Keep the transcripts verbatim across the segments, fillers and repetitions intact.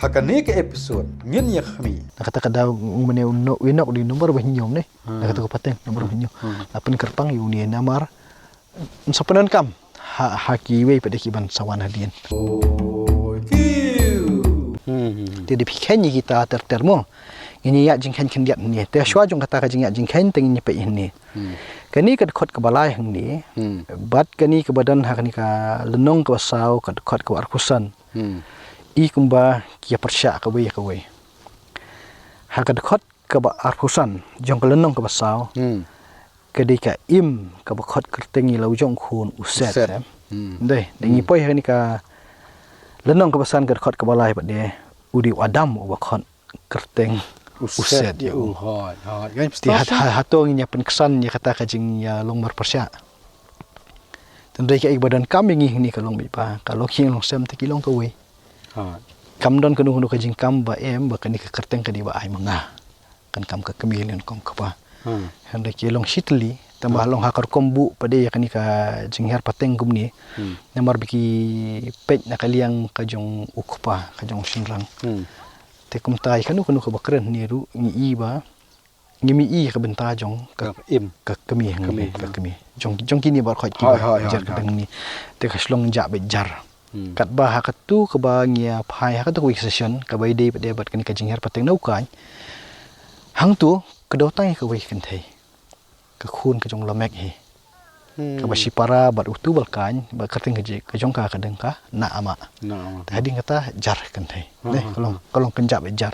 Ha kane ka episode ngin ïa khmih. Na kata ka daw u mane u nok, u nok di nombor ba hynñiew ne. Na kata ka pateng nombor ba hynñiew. La pynkyrpang ïa une namar. Sa pyndonkam ha, ha kiwei pat de ki ban sa wan hadien. Te da phi kheiñ ïa kita ter ter mo. Ngin ïa jingkheiñ khyndiat hangne. Te shuwa jong kata ka jingïa jingkheiñ te ngin ïa peit hangne. Kane ka dkhot kaba lai hangne. Bad kane kaba don ha kane ka lynnong kaba saw ka dkhot kaba arphew san. I kumba ki ïa pyrshah kawei ïa kawei. Ha ka dkhot kaba arphew san jong ka lynnong kaba saw. Ka dei ka im kaba khot kyrteng ïa la u jong u khun u Set. Dei, da ngi poi ha kane ka lynnong kaba san ka dkhot kaba lai pat de u dei u Adam uba khot kyrteng u Set ïa u. Te ha, ha, hato ngin ïa pynksan ïa kata ka jingïalong marpyrshah. Tang dei kaei ba donkam ïa ngi hangne ka long beit ba ka long ki long sem te ki long kawei. Kam don kano kano ka jingkam ba em ba kane ka kyrteng ka dei ba ai ma nga. Kan kam ka kmie lane kam ka kpa. Hynrei ki long shitli tang ba long ha ka rukom buh pat de ïa kane ka jinghiar pateng kumne. Namar ba ki peit na ka liang ka jong u kpa ka jong u shynrang. Te kumta ïa kano kano kaba kren hangne ruh ngi i ba ngim i ïa ka bynta jong ka im, ka kmie, ka kmie. Jong, jong kine baroh khoit kiba jar ka dang ni. Te ka shlong jah beit jar. Katba ha katu kaba ngi ïa phai ha katu kawei ka session kaba ïadei bad, bad kane ka jinghiar pateng na u Kaiñ. Hangtu ka dei tang ïa kawei ka kynthei. Ka khun ka jong u Lamek hi. Kaba shipara bad utu ba la kaiñ ba kyrteng ka jong ka ka dei ka Naamah. Te hadien kata jar ka kynthei. Ka long, ka long kynjah bad jar.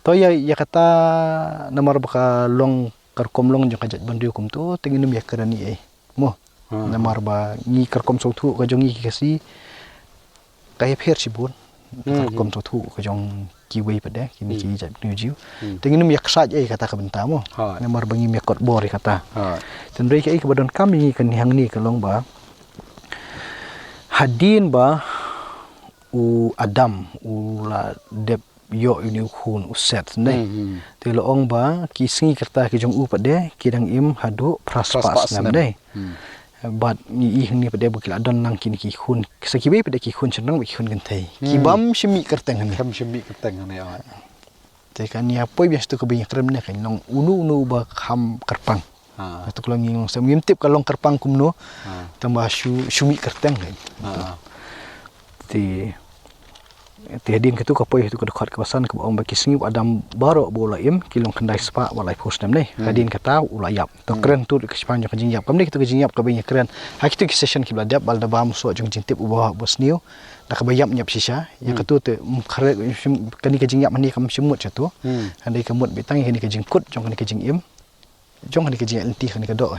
To ïa, ïa kata namar ba ka long ka rukom long jong ka jaitbynriew kumto te ngin ym ïa kren ei ei. Mo. Namar ba ngi ka rukom sngewthuh ka jong ngi ki Khasi ka ïapher shibun. Ka rukom sngewthuh ka jong kiwei pat de kine ki jaitbynriew. Te ngin ym ïa ksaid ei kata ka bynta mo. Namar ba ngim ïa kot bor ïa kata. Tang dei kaei kaba donkam ïa ngi kane hangne ka long ba hadien ba u Adam u la dep ïoh ïa une u khun u Set ne. Te la ong ba ki sngi ki rta ki jong u pat de ki dang im haduh phra spah snem ne. Bad ngi i hangne pat de ba ki la don lang kine ki khun, sa kiwei pat de ki khun shynrang bad ki khun kynthei. Ki bym shym mih kyrteng hangne. Bym shym mih kyrteng hangne. Te kane ïa poi biang sha tu kaba ngi kren ne ka long uno uno ba kham kyrpang. Atu ka long ngi long sem ngim tip ka long kyrpang kumno. Tang ba shu, shu mih kyrteng kan. Te Te hadien katu ka poi ha katu ka dkhot kaba san kaba ong ba ki sngi u Adam baroh ba u la im ki long khyndai spah bad laiphew snem ne. Hadien kata u la ïap. To kren tu ka shipang jong ka jingïap. Kam dei katu ka jingïap kaba ngi kren ha kitu ki session kiba la dep ba la dep ba mynta jong jingtip uba, uba sniew. Da kaba ïap ñiap shisha. Ïa katu te, mm, kane ka jingïap hangne kam shym mut shatu. Hynrei ka mut beit tang ïa kane ka jingkut jong kane ka jingim. Jong kane ka jingïaid lynti kane ka doh.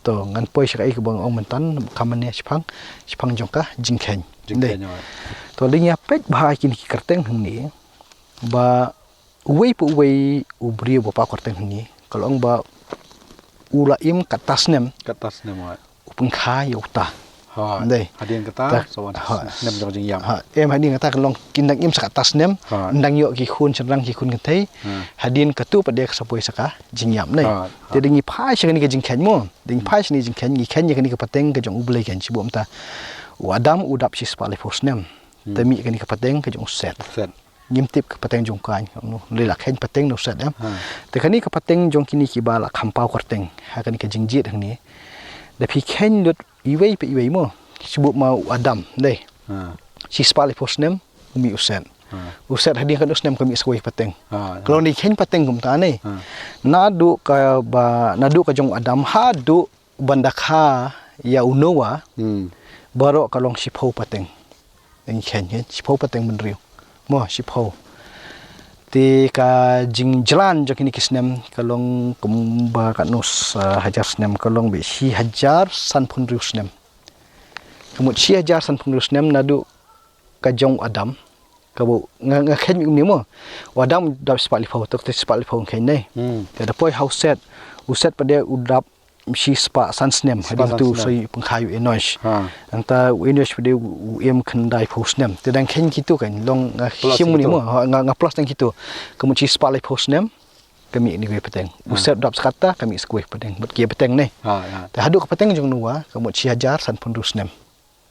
To ngan poi sha kaei kaba nga ong mynta, kham mane shipang, shipang jong ka jingkheiñ. To lyngngoh peit ba ha kine ki kyrteng hangne ba uwei pa uwei u briew ba paw kyrteng hangne ka la ong ba u la im katta snem. Katta snem. U pynkha ïa uta. Dei. Hadien kata sa wan snem jong jingïap. Em hadien kata ka long kin dang im sa katta snem. Dang ïoh ki khun shynrang ki khun kynthei. Hadien katu pat de ka sa poi sa ka jingïap ne. Te dang ngi phai sha kane ka jingkheiñ mo. Dang ngi phai sha kane ka jingkheiñ, ngi kheiñ ïa kane ka pateng ka jong U Blei kan, shibun mynta. U Adam u dap shispah laiphew snem. Te mih kane ka pateng ka jong u Set. Ngim tip ka pateng jong u Kain, no, lei la kheiñ pateng na u Set em. Te kane ka pateng jong kine kiba la kham paw kyrteng ha kane ka jingjied hangne. Da phi kheiñ lut iwei pa iwei mo. Shibun ma u Adam dei. Shispah laiphew snem u mih u Set. U Set hadien katno snem ka mih sa kawei pateng. Ka long dei kheiñ pateng kumta ne. Naduh kaba, naduh ka jong u Adam haduh ban da kha ïa u Noah. Baroh ka long shiphew pateng. Dang kheiñ, kheiñ shiphew pateng bynriew. Mo shiphew. Te ka jingjlan jong kine ki snem ka long kumba katno sa hajar snem ka long beit shi hajar sanphew hynriew snem. Ka mut shi hajar sanphew hynriew snem naduh ka jong u Adam. Kaba nga, nga kheiñ kumne mo. U Adam u dap shispah laiphew, to te shispah laiphew kheiñ ne. Te da poi ha u Set. U Set pat de u dap shispah san snem. Hadien katu sa pynkha ïa u Enosh. Nangta u Enosh pat de u im khyndaiphew snem. Te dang kheiñ kitu kan long nga shim kumne mo. Nga, nga plus dang kitu. Ka mut shispah laiphew snem. ka mih ïa kawei pateng. U Set u dap sa kata, ka mih sa kawei pateng. Mut ki ïa pateng ne. Ha, ha. Te haduh ka pateng jong u Noah, ka mut shi hajar sanphew hynriew snem.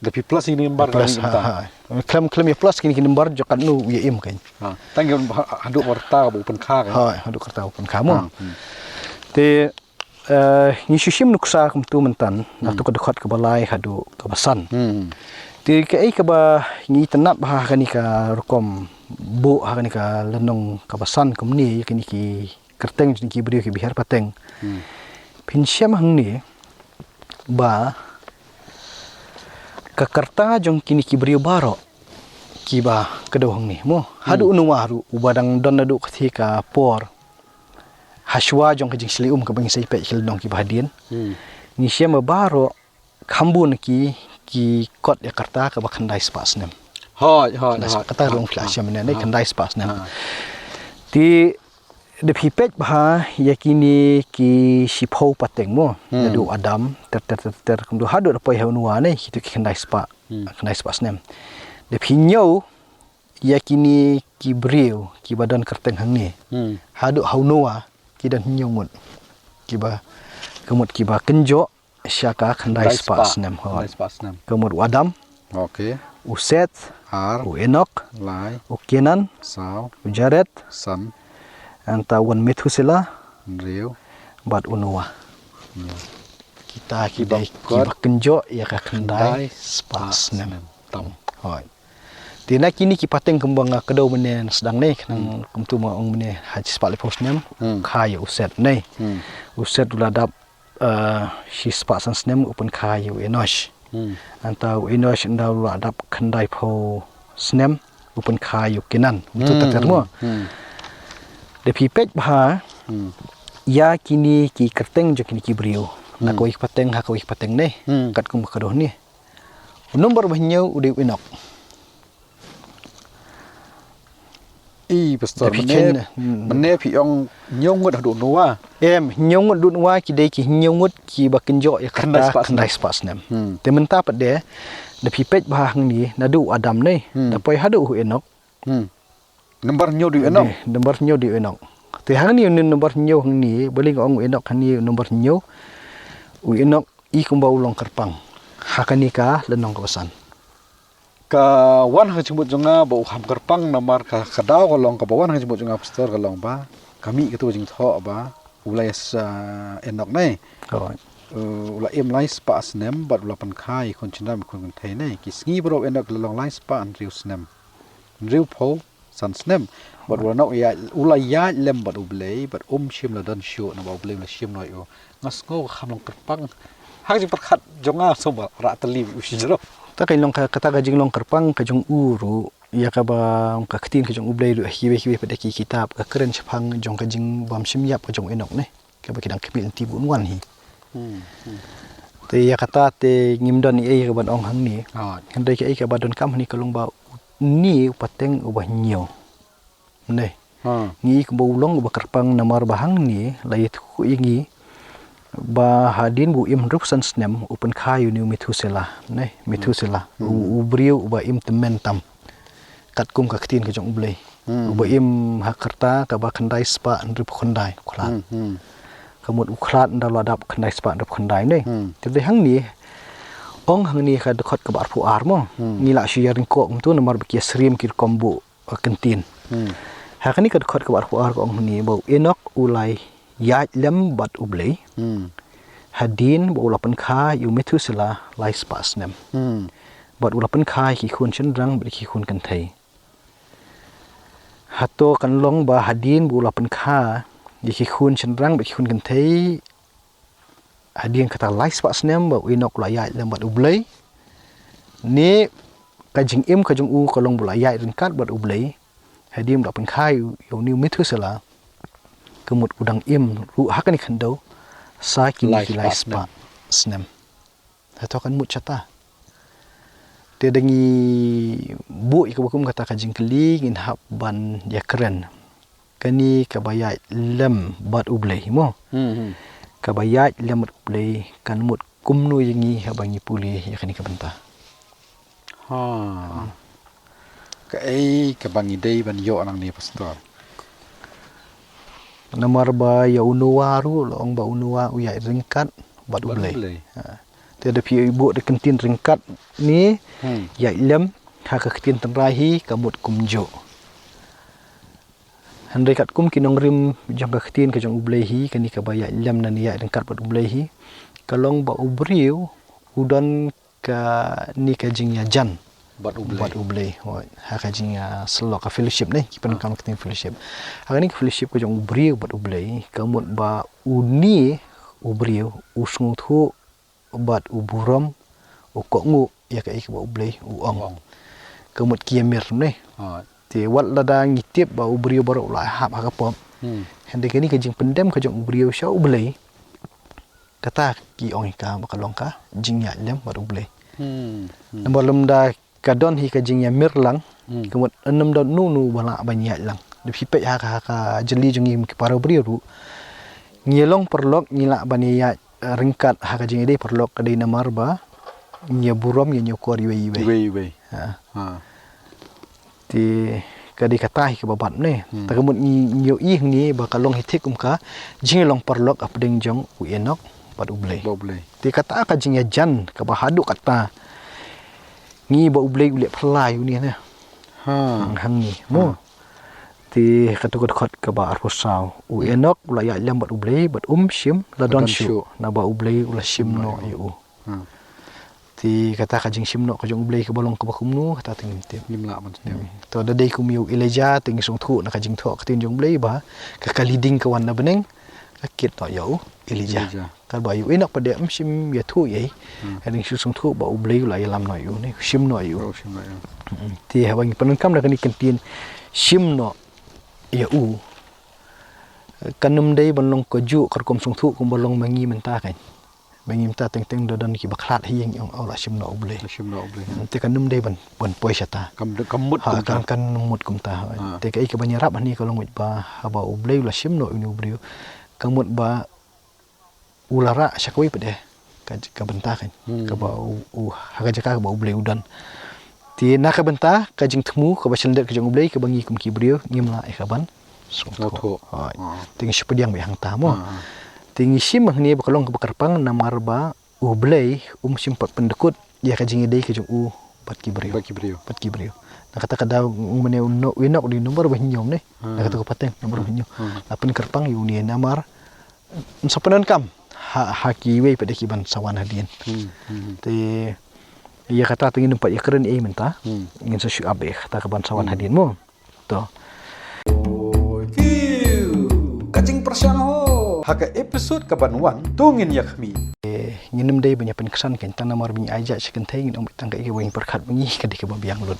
Da phi plus ïa kine ki number. Plus, ka mih ha, mynta. Ha. Khlem, khlem ïa plus kine ki number jong katno u ïa im kein. Ha. Tang ïa ha-, haduh ka rta ba u pynkha kein. Ha, haduh ka rta ba u pynkha mo. Ha, hmm. Te, eh, ngi shu shim nuksa kumto mynta, na, hmm, kato ka dkhot kaba lai haduh kaba san. Hmm. Te kaei kaba ngi tnat bha ha kane ka rukom buh ha kane ka lynnong kaba san kumne, kine ki kyrteng jong ki briew kiba hiar pateng. Hmm. Phin shem hangne ba ka rta jong kine ki briew baroh kiba kdew hangne mo. Haduh, hmm, u Noah ruh uba dang don naduh kata ka por. Hashwa jong ka jingshlei um kaba ngi sa ïa peit ki lynnong kiba hadien. Hmm. Ngi shem ba baroh kham bun ki, ki kot ïa ka rta kaba khyndai spah snem. Hooid, hooid, khyndai spah, hooid, kata ruh, hooid, phi la, hooid, shem mynne, hooid, khyndai spah snem. Hooid. Te da phi peit bha ïa kine ki shiphew pateng mo. Hmm. Naduh u Adam, ter, ter, ter, ter, kumto haduh da poi ha u Noah ne, kito ki khyndai spah. Hmm. Khyndai spah snem. Da phi ñiew ïa kine ki briew kiba don kyrteng hangne. Hmm. Haduh ha u Noah ki don hynñiew ngut. Kiba, ka mut kiba kynjoh sha ka khyndai spah snem. Khyndai spah snem. Ka mut u Adam. Okay. U Set. Ar. U Enok. Lai. U Kenan. Saw. U Jared. San. Nangta u wan Methuselah. Hynriew. Bad u Noah. Hmm. Kita ki dei kiba kynjoh ïa ka khyndai spah snem. Tam. Hooid. Te na kine ki pateng kumba nga kdew mynne sdang ne, khnang, hmm, kumto ma ong mynne ha shispah laiphew snem, hmm, kha ïa u Set ne. Hmm. U Set u la dap, eh, shispah san snem u pynkha ïa u Enosh. Hmm. Nangta u Enosh ynda u la dap khyndaiphew snem u pynkha ïa u Kenan. Kumto, hmm, ter ter mo. Hmm. Da phi peit bha, hmm, ïa kine ki kyrteng jong kine ki briew. Na, hmm, kawei ka pateng ha kawei ka pateng ne. Hmm. Katkum ka kdew ne. U number ba hynñiew u dei u Enok. I, Pastor, da phi mynne, khein, hmm, mynne phi ong hynñiew ngut haduh u Noah. Em, hynñiew ngut haduh u Noah ki dei ki hynñiew ngut kiba kynjoh ïa ka rta khyndai spah snem. Khyndai spah snem. Hmm. Te mynta pat de, da phi peit bha hangne, naduh u Adam ne, hmm, da poi haduh u Enok. Hmm. Number hynñiew dei u Enok. Dei, number hynñiew dei u Enok. Te hangne u number hynñiew hangne, balei nga ong u Enok hangne u number hynñiew. U Enok i kumba u long kyrpang ha kane ka lynnong kaba san. Ka wan ha ka jingmut jong nga ba u kham kyrpang namar ka, ka daw ka long kaba wan ha ka jingmut jong nga, Pastor, ka long ba ka mih kato ka jingthoh ba u la ïa, ah, Enok ne. Hooid. Uh, u la im lai spah snem bad u la pynkha ïa ki khun shynrang bad ki khun kynthei ne. Ki sngi baroh u Enok ki la long lai spah hynriew snem. Hynriewphew san snem. Bad u la noh ïaid, u la ïaid lem bad U Blei, bad um shym la don shuh, namar U Blei u la shim noh ïa u. Nga sngew ka kham long kyrpang. Ha ka jingpyrkhat jong nga, sngewbha rah tylli u shi jrong. Ta ka long ka, kata ka jinglong kyrpang ka jong u ruh, ïa kaba ka ktien ka jong U Blei ruh, ha kiwei kiwei pat de ki kitab, ka kren shaphang jong ka jingbym shym ïap ka jong u Enok ne. Kaba ki dang khmih lynti ba un wan hi. Hmm, hmm. Te ïa kata te ngim don ei ei kaban ong hangne. Ah. Hynrei kaei kaba donkam hangne ka long ba une u pateng uba hynñiew. Ne. Ah. Ngi i kumba u long uba kyrpang namar ba hangne la ïathuh ïa ngi ba hadien ba u im hynriewphew san snem u pynkha ïa une u Methuselah. Ne, Methuselah. Hmm. U, u briew uba im tymmen tam. Katkum ka ktien ka jong U Blei. Hmm. Uba im ha ka rta kaba khyndai spah hynriewphew khyndai, u khlad. Hmm, hmm. Ka mut u khlad ynda u la dap khyndai spah hynriewphew khyndai ne. Hmm. Te dei hangne, ong hangne ka dkhot kaba arphew ar mo. Hmm. Ngi lah shu ïa ryngkoh kumto namar ba ki ïa syriem ki rukom buh, eh, kyntien. Hmm. Ha kane ka dkhot kaba arphew ar ka ong hangne ba u Enok u la ïaid lem bad U Blei. Hmm. Hadien ba u la pynkha ïa u Methuselah lai spah snem. Hmm. Bad u la pynkha ïa ki khun shynrang bad ki khun kynthei. Hato kan long ba hadien ba u la pynkha ïa ki khun shynrang bad ki khun kynthei, hadien kata lai spah snem ba u Enok u la ïaid lem bad U Blei? Ne ka jingim ka jong u ka long ba u la ïaid ryngkat bad U Blei? Hadien ba u la pynkha ïa une u Methuselah, ka mut u dang im ruh ha kane ka khyndew sa kine ki lai spah snem. Hato kan mut shata? Te da ngi buh ïa kaba kum kata ka jingkylli ngin hap ban ïakren. Kane kaba ïaid lem bad U Blei mo. Hmm, hmm. Kaba ïaid lem bad U Blei kan mut kumno ïa ngi haba ngi pule ïa kane ka bynta? Ha. Kaei kaba ngi dei ban ïoh nangne, Pastor? Namar ba ïa u Noah ruh la ong ba u Noah u ïaid ryngkat bad u Bad u Blei. Blei. Ha. Te da phi buh da ka ktien ryngkat ne Hmm. ïaid lem ha ka ktien tynrai hi ka mut kumjuh. Hynrei katkum ki nongrim jong ka ktien ka jong u Blei hi, kane kaba ïaid lem ne ïaid ryngkat bad u Blei hi, ka long ba u briew u don kane ka jingïajan Bad u Blei. bad u Blei. Hooid. Ha ka jingïasyllok, ka fellowship ne, ki pyndonkam ka ktien fellowship. Ha kane ka fellowship ka jong u briew bad u Blei, ka mut ba une u briew u sngewthuh bad u burom, u kohnguh ïa kaei kaba u Blei u ong. Ong. Ka mut ki ïamir ne. Hooid. Te wat lada ngi tip ba u briew baroh u la hap ha ka pop. Hmm. Hynrei kane ka jingpyndem ka jong u briew sha u Blei, kata ki ong ïa ka ba ka long ka jingïaid lem bad u Blei. Hmm. Hmm. Namar lymda ka don hi ka jingïamir lang, Hmm. ka mut ym don uno uno uba lah ban ïaid lang. Da phi peit ha ka, ha ka jylli jong ngi ki para briew ruh, ngi long paralok, ngi lah ban ïaid, eh, ryngkat ha ka jingïadei paralok, ka dei namar ba ngi ïa burom, ngi ïa ñiewkor iwei iwei. Iwei iwei. Ha. Ha. Te ka dei kata hi kaba bat ne. Hmm. Te ka mut ngi, ngi ïohi hangne ba ka long hi thik kum ka jingïalong paralok hapdeng jong u Enok bad u Blei. Bad u Blei. Te kata ka jingïajan kaba haduh katta ngi ba u Blei u leh phylla ïa une ne. Ha. Hangne. Mo. Ha. Te kato ka dkhot kaba arphew saw. U Hmm. Enok u la ïaid lem bad u Blei bad um shym la don shuh. Don shuh. Naba u Blei u la shim Hmm. noh ïa u. Ha. Te kata ka jingshim noh ka jong u Blei kaba long kaba kumno, kata te ngim tip. Ngim lah ban tip. Hmm. To da dei kum ïa u Elijah, te ngi sngewthuh na ka jingthoh ka ktien jong u Blei ba ka kali ding ka wan na bneng, ka kit noh ïa u Elijah. Elijah. Katba ïa u Enok pat de ym shym ïathuh ïa i. Hmm. Ka dei ngi shu sngewthuh ba u Blei u la ïalam noh ïa u ne, shim noh ïa u. Oh, shim noh ïa u. Hmm. Te haba ngi pyndonkam da kane ka ktien shim noh ïa u, kan ym dei ban long kajuh ka rukom sngewthuh kumba long ma ngi mynta kan. Ba ngi mynta teng teng da don kiba khlad hi ïa ngi ong, oh, la shim noh u Blei. La shim noh u Blei. Hmm, te kan ym dei ban, ban poi shata. Kam, kam mut Ha, kumta. kan, kan mut kumta. Ha. Te kaei kaban ïarap hangne ka long wait ba haba u Blei u la shim noh ïa une u briew, ka mut ba u la rah sha kawei pat de ka, ka bynta kan. Hmm. Kaba u, u, ha ka jaka kaba u Blei u don. Te na ka bynta ka jingthmu kaba shyndet ka jong u Blei kaba ngi kum ki briew ngim lah ïa ka ban sngewthuh. Sngewthuh. Hooid. Ah. Te ngi shu pdiang beit hangta mo. Ah. Te ngi shim hangne ba ka long kaba kyrpang namar ba u Blei um shym pat pyndkut ïa ka jingïadei ka jong u bad ki briew. Bad ki briew. Bad ki briew. Na kata ka daw u mane u Enok, u Enok u dei u nombar ba hynñiew ne. Ah. Na kata ka pateng nombar ba hynñiew. Ah. La pynkyrpang ïa une namar sa pyndonkam ha, ha kiwei pat de kiban sa wan hadien. Hmm, hmm, hmm. Te ïa kata te ngin ym pat ïakren ei mynta. Hmm. Ngin sa shu ap ïa kata kaban sa wan Hmm. hadien mo. To. Ka jingpyrshang ho. Ha ka episode kaban wan, to ngin ïakhmih. Eh, ngin ym dei ban ïa pynksan kan tang namar ba ngi ai jait sha kynthei, ngin ym tang kaei kaba ngi pyrkhat ba ngi ka dei kaba biang lut.